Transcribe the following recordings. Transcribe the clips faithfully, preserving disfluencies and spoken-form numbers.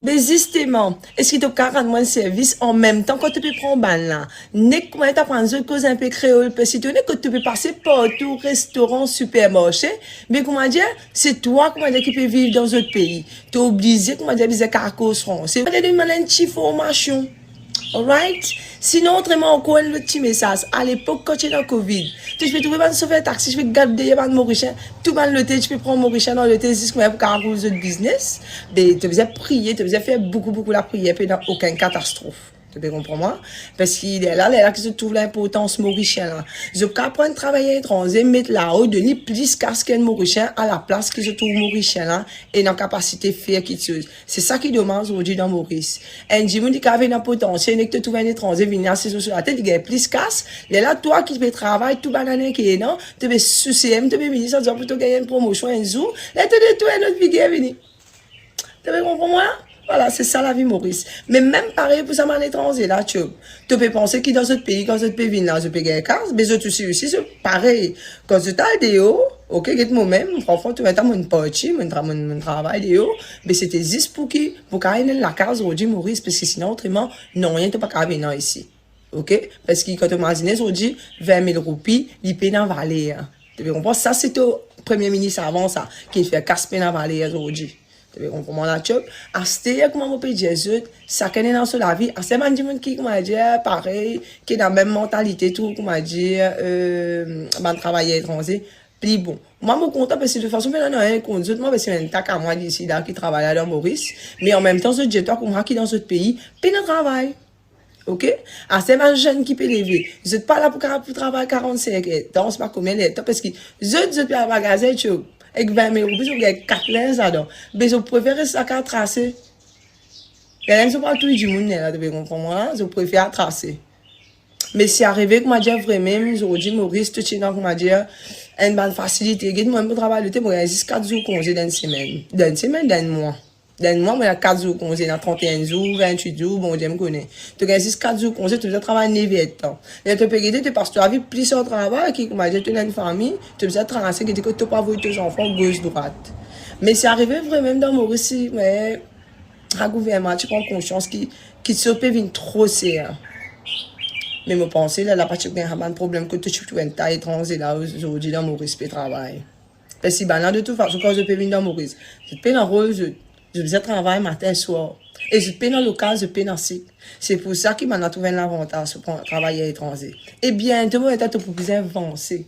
Be zisteman, eski to kav rann mwa enn servis anmemtan kan to pe pran bann la? Nek kouma to aprann zot koz inpe kreol, pe sirtou nek kot to pe pase partou, restoran, sipermarse, be koumadir, se twa, koumadir, ki pe viv dan zot pei. To oblize, koumadir, bizin kav koz franse. Koumadir, donn bann enn ti formasion. Alright? Sinon, otreman, ankor enn lot ti mesaz. Alepok, kan ti ena Covid, to ti pe trouve bann sofer taxi, ti pe gard deryer bann Morisien. Tou bann lotel, ti pe pran Morisien dan lotel zis koumadir pou kav roul zot biznes. Be, to bizin priye, to bizin fer boukou, boukou lapriyer, pe ena okenn katastrof. To pe konpran mwa? Parski lerla, lerla ki zot trouv linportans Morisien la. Zot kav pran travayer etranze, met lao, donn li plis kas ki enn Morisien, alaplas ki zot trouv Morisien la ena kapasite fer kiksoz. Se sa ki domaz zordi dan Moris. Enn dimoun ki kav ena potansiel, nek to trouv enn etranze vini asiz lor so latet, li gagn plis kas. Lerla twa ki pe travay tou bann ane ki ena, to pe sou CM, to pe vini, sa dir pou to gagn enn promosion enn zour, lerla to, to, to ena enn lot viger vini. To pe konpran mwa? Vwala, se sa lavi Moris. Me mem parey pou sa bann etranze la, tio. To pe panse ki dan zot pei, kan zot pe vinn la, zot pe gagn kas, be zot osi, osi, zot parey. Kan zot al deor, oke, get mo mem, franfran, tou letan mo'nn parti, mo'nn tra-, mo'nn, mo'nn travay deor, be sete zis pou ki, pou kav ena enn lakaz zordi Moris, parski sinon, otreman, nanye to pa kav ena isi. Oke? Parski kan to mazine zordi, vin mil roupi, li pena valer. To pe konpran? Sa se to premie minis avan sa, ki fer kas pena valer zordi. To pe konpran mwa la, tio? Aster, kouma mo pe dir zot, sakenn ena so lavi. Aster, bann dimoun ki, koumadir, parey, ki ena mem mantalite tou, koumadir, eh, bann travayer etranze, pli bon. Mwa, mo kontan, parski de tout fason, pena nanye kont zot, mwa, parski enn ta ki mwa isi la ki travay la dan Moris, me anmemtan, zot dir twa kouma ki dan zot pei, pena travay. Oke? Aster bann zenn ki pe leve, zot pa la pou ka-, pou travay karannsink er, dan sa pa komie lertan, parski zot, zot pe al magaze, tio, ek vin mil roupi, zot gagn kat linz ladan. Be zot prefere res lakaz trase. Lerla zot pa touy dimoun lerla, to pe konpran mwa la, zot prefere trase. Me si arive, koumadir, vremem, zordi Moris, to ti ena, koumadir, enn bann fasilite, get mwa, mo travay lotel, mo gagn zis kat zour konze dan enn semenn. Dan enn semenn, dan enn mwa. Dan enn mwa, mo ena kat zour konze, ena trant-e-enn zour, vintwit zour, Bondie kone. To gagn zis kat zour konze, to bizin travay nev-er-d-tan. Ler to pe gete, to pas to lavi plis ar travay ki, koumadir, to ena enn fami, to bizin trase, gete kot to pou avoy to zanfan, gos, drwat. Me si arive vremem dan Moris, si, me, sa gouvernman ti pran konsians ki, ki kiksoz pe vinn tro ser. Me mo panse, lerla pa ti gagn bann problem kot to ti trouv enn ta etranze la, zordi dan Moris pe travay. Parski bann la, de tout fason, kan zot pe vinn dan Moris, zot pena rol, zot, zot bizin travay matin, swar. E zot pena lokal, zot pena sik. Se pou sa ki bann la trouv enn lavantaz pou pran travayer etranze. E biento, mo, to pou bizin vanse.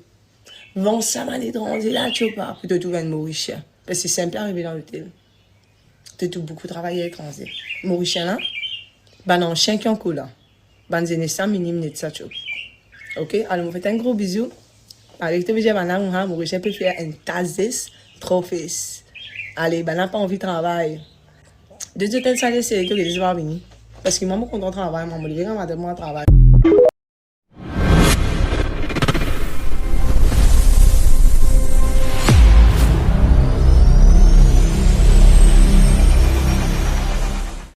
Vans sa bann etranze la, tio, pa, pou to trouv enn Morisien. Parski sa pe arive dan lotel. To trouv boukou travayer etranze. Morisien la, bann ansien ki ankor la. Bann zenes la, minim net sa, tio. Oke, alor mo fer enn gro bizou. Malgre ki to pe dir bann la, ha, Morisien pe fer enn ta zes, tro fes. Ale, bann la pa anvi travay. De zot enn sale seri, to gete zot pa vini. Parski mwa, mo kontan travay, mwa, mo leve gramatin, mo al travay.